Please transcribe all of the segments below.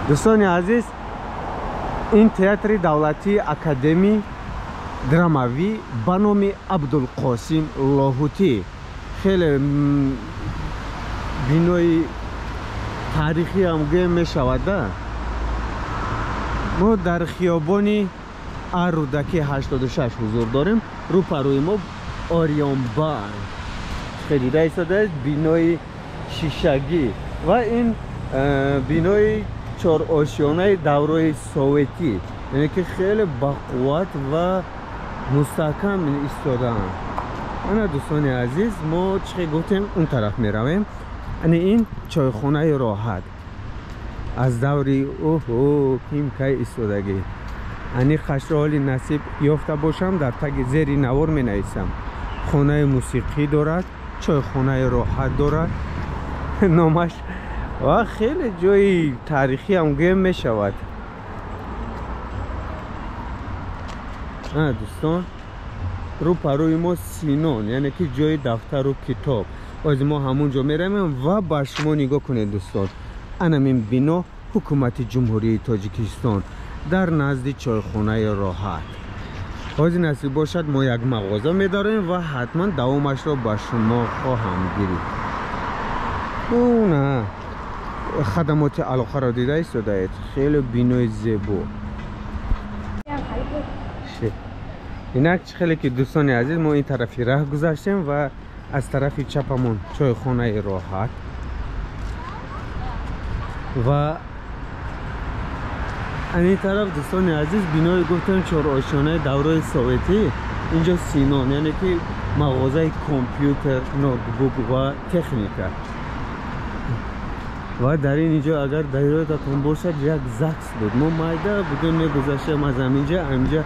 Дӯстони азиз, ин театри давлатии академӣ драмавӣ ба номи Абдулқосим Лоҳутӣ хеле бинои таърихӣ ҳам гӯем мешавад. Мо дар хиёбони Рӯдакӣ 86 ҳузур дорем. Рӯпарӯи мо Ориёнбанк хеле истодааст, бинои шишагӣ ва ин бинои чорошёнаи давраи советӣ, яъне ки хеле бақувват ва мустаҳкам истодаанд. Ана дӯстони азиз, мо чӣ гуфтем, он тараф меравем. Ани ин чойхонаи роҳат аз даври оҳо ким кай истодагӣ. Ани қашро ҳоли насиб ёфта бошам, дар таги зери навор менависам. Хонаи мусиқӣ дорад, чойхонаи роҳат дорад номаш ва хеле ҷои таърихӣ ҳам гӯем мешавад. Дӯстон, рӯпарӯи мо Синон, яъне ки ҷои дафтару китоб. Оз мо ҳамон ҷо меравем ва ба шумо нигоҳ кунед дӯстон. Анамин бино ҳукумати Ҷумҳурии Тоҷикистон дар назди чойхонаи роҳат. Ҳозир насиб бошад, мо як мағоза медорем ва ҳатман давомашро ба шумо хоҳам гирифт. На хадамоти алоқаро дида истодаед, хеле бинои зебо. Инак чӣ хеле ки дӯстони азиз, мо ин тарафи раҳ гузаштем ва аз тарафи чапамон чойхонаи роҳат ва ин тараф дӯстони азиз бинои гуфтем чорошёнаи давраи советӣ. Инҷо Синон, яъне ки мағозаи компютер, ноутбук ва техника. Ва дар ин инҷо агар дар ёдатон бошад, як ЗАГС буд. Мо майда будем, мегузаштем аз ҳаминҷа, ҳаминҷа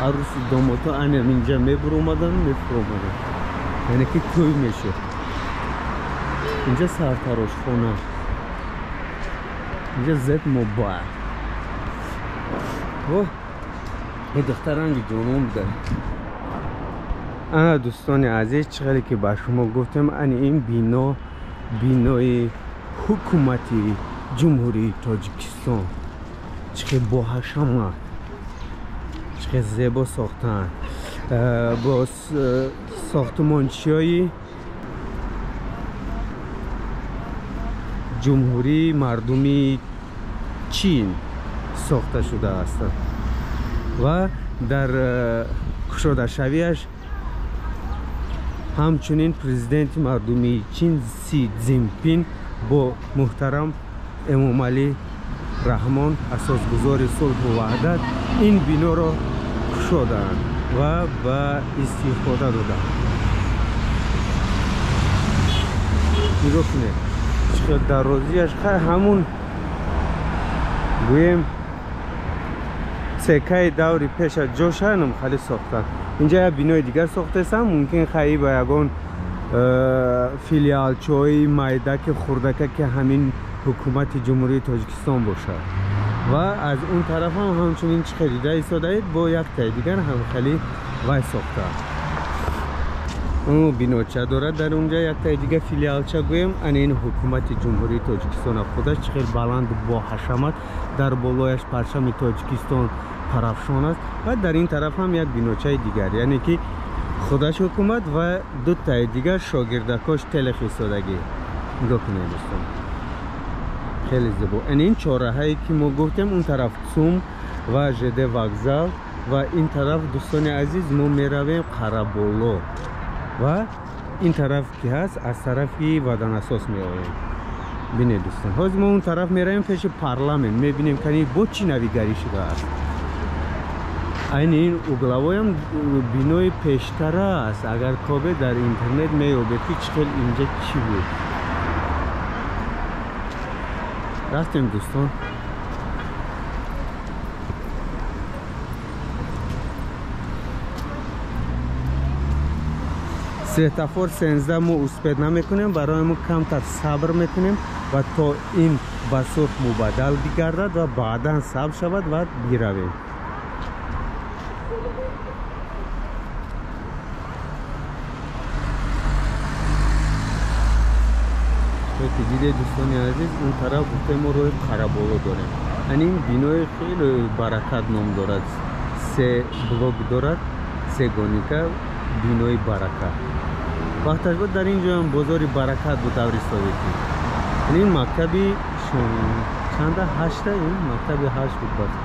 арӯси домодҳо ани ҳаминҷа мебуромаданд, мефуромаданд, яъне ки тӯй мешуд. Инҷа сартарошхона, инҷа зет мобайл. Ин духтар ранги ҷонон буда. Ана дӯстони азиз, чӣ хеле ки ба шумо гуфтем, ани ин бино бинои ҳукумати Ҷумҳурии Тоҷикистон. Чӣ хел боҳашамат, чӣ хел зебо сохтаанд. Бо сохтмончиҳои Ҷумҳурии мардумии Чин сохта шудааст ва дар кушодашавиаш ҳамчунин президенти мардумии Чин Си Цзинпин бо муҳтарам Эмомалӣ Раҳмон, асосгузори сулҳу ваҳдат, ин биноро кушодаанд ва ба истифода доданд. Нигоҳ кунед, чӣ хел дарозиаш, хай ҳамун гӯем цекаи даври пеша ҷошанам хали сохтанд. Инҷа як бинои дигар сохтесам, мумкин хаи ба ягон филиалчаҳои майдаки хурдака ки ҳамин ҳукумати Ҷумҳурии Тоҷикистон бошад. Ва аз он тараф ҳам ҳамчунин чӣ хел дида истодаед, бо яктаи дигар ҳамхели вай сохтаанд. Биноча дорад дар онҷа яктаи дигар филиалча гӯем. Ана ин ҳукумати Ҷумҳурии Тоҷикистон худаш чӣ хел баланду боҳашамат, дар болояш парчами Тоҷикистон парафшон аст ва дар ин тараф ҳам як биночаи дигар, яъне ки худаш ҳукумат ва дутаи дигар шогирдакош телех истодагӣ. Нигоҳ кунед дӯстон, хеле зебо. Ана ин чораҳае ки мо гуфтем, он тараф ЦУМ ва ЖД вокзал ва ин тараф дӯстони азиз мо меравем Қараболо ва ин тараф ки ҳаст аз тарафи Ваданасос меоем. Бинед дӯстон, ҳозир мо он тараф меравем пеши парламент, мебинем кани бо чӣ навигарӣ шудааст. Айни ин угловоям бинои пештара аст. Агар кобе дар интернет меёбед ки чӣ хел инҷа чӣ буд. Рафтем дӯстон. Светофор 13 мо успед намекунем, барои мо камтар сабр мекунем ва то ин ба сурх мубаддал бигардад ва баъдан сабр шавад ва биравем. Ки дидед дӯстони азиз, он тараф гуфтем мо роҳи Қараболо дорем. Ин бинои хеле Баракат ном дорад, се блок дорад, се гоника, бинои Баракат. Вақташ буд дар ин ҷоям бозори Баракат буд даври советӣ. Ин мактаби чанда ҳашта, ин мактаби ҳашт буд бафт.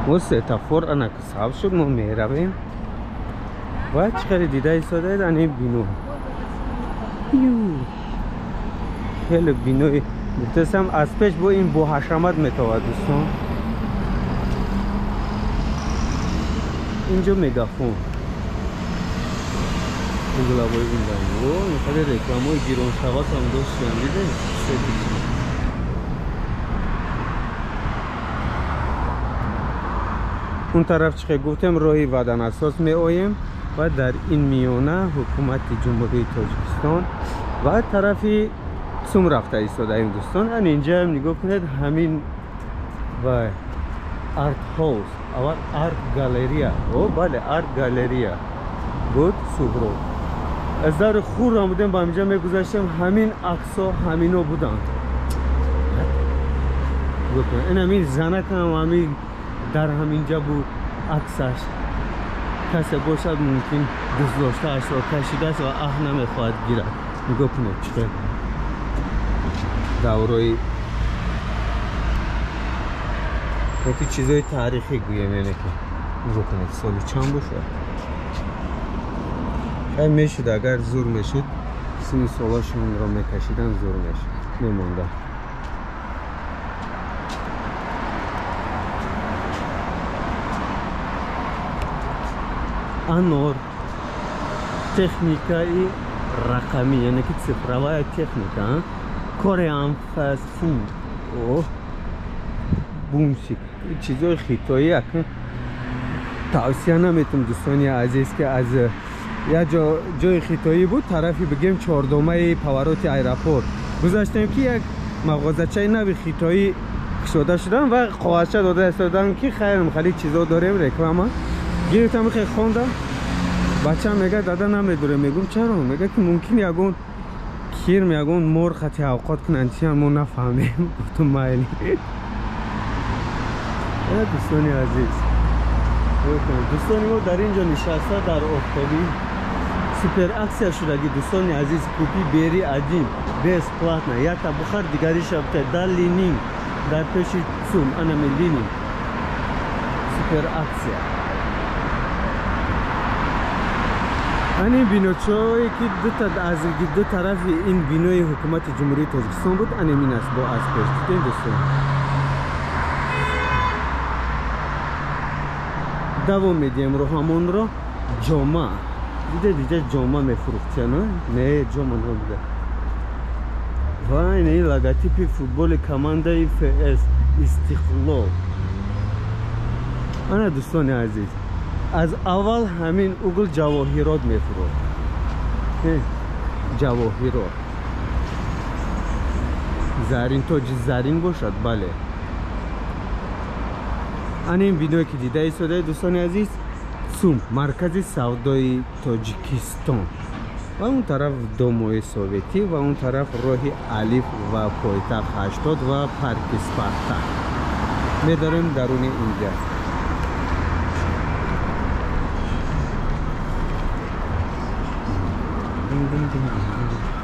Мо светофор анак сабз шуд, мо меравем ва чӣ хеле дида истодаед ани бино. Хеле бинои гуфтасам аз пеш бо ин боҳашамат метавад дӯстон. Инҷо мегафон. Угловой ин ранг. О, ин хеле рекламаи гироншавак ҳам доштем, дидед? Он тараф чӣ гуфтем роҳи Ваданасос меоем ва дар ин миёна ҳукумати Ҷумҳурии Тоҷикистон ва тарафи Сум рафта истодаем дӯстон. Ан инҷаам нигоҳ кунед, ҳамин ва арт ҳаус, аввал арт галерия. О, бале, арт галерия буд Суҳроб. Аз дари хурам будем, ба ҳаминҷа мегузаштем, ҳамин аксҳо ҳамино буданд. Нигоҳ кунед, ин ҳамин занакам ҳамин дар ҳаминҷа буд аксаш. Касе бошад мумкин дӯст доштаашро кашидааст ва аҳ намехоҳад гирад. Нигоҳ кунед чӣ хел даврои яки чизои таърихӣ гӯем, яъне ки нигоҳ кунед соли чанд бошад. Хай мешуд, агар зур мешуд, синни солашонро мекашидан зур мешуд, мемонда. Анор, техникаи рақамӣ, яъне ки цифровая техника, Korean fast food. О, бумсик, чизои хитоӣ акн тавсия наметум дӯстони азиз, ки аз як ҷои хитоӣ буд, тарафи бигем чордомаи повороти аэропорт гузаштем, ки як мағозачаи нави хитоӣ кушода шудан ва коғазча дода истодан, ки хайр хали чизо дорем, реклама гирифтам, хе хондам. Бачам мега дада намедорем, мегум чаро? Мега ки мумкин ягон кирм, ягон мор хати авқот кунанд, чиам мо нафаҳмем. Гуфтум майли. Дӯстони азиз, дӯстони мо дар ин ҷо нишаста дар офтобӣ супер аксия шудаги дӯстони азиз, купи бери один бесплатно, якта бухар дигариша бите дар Ленин, дар пеши ЦУМ, анами Ленин супер аксия. Ани биночое ки аз ду тарафи ин бинои ҳукумати Ҷумҳурии Тоҷикистон буд, анемин аст бо аз пеш дидем дӯстон. Давом медиҳем роҳамонро. Ҷома дидед, дида ҷома мефурӯхтиян, не ҷома набуда. Ва ин логотипи футболи командаи ФС Истиқлол. Ана дӯстони азиз, аз аввал ҳамин угл ҷавоҳирот мефурӯхт. Ҷавоҳирот зарин, тоҷи зарин бошад, бале. Ана ин биное ки дида истодаед дӯстони азиз, ЦУМ, маркази савдои Тоҷикистон. Ва он тараф домои советӣ ва он тараф роҳи Алиф ва пойтахт 80 ва парки Спартак. Медорем даруни инҷа. Дин дин дин.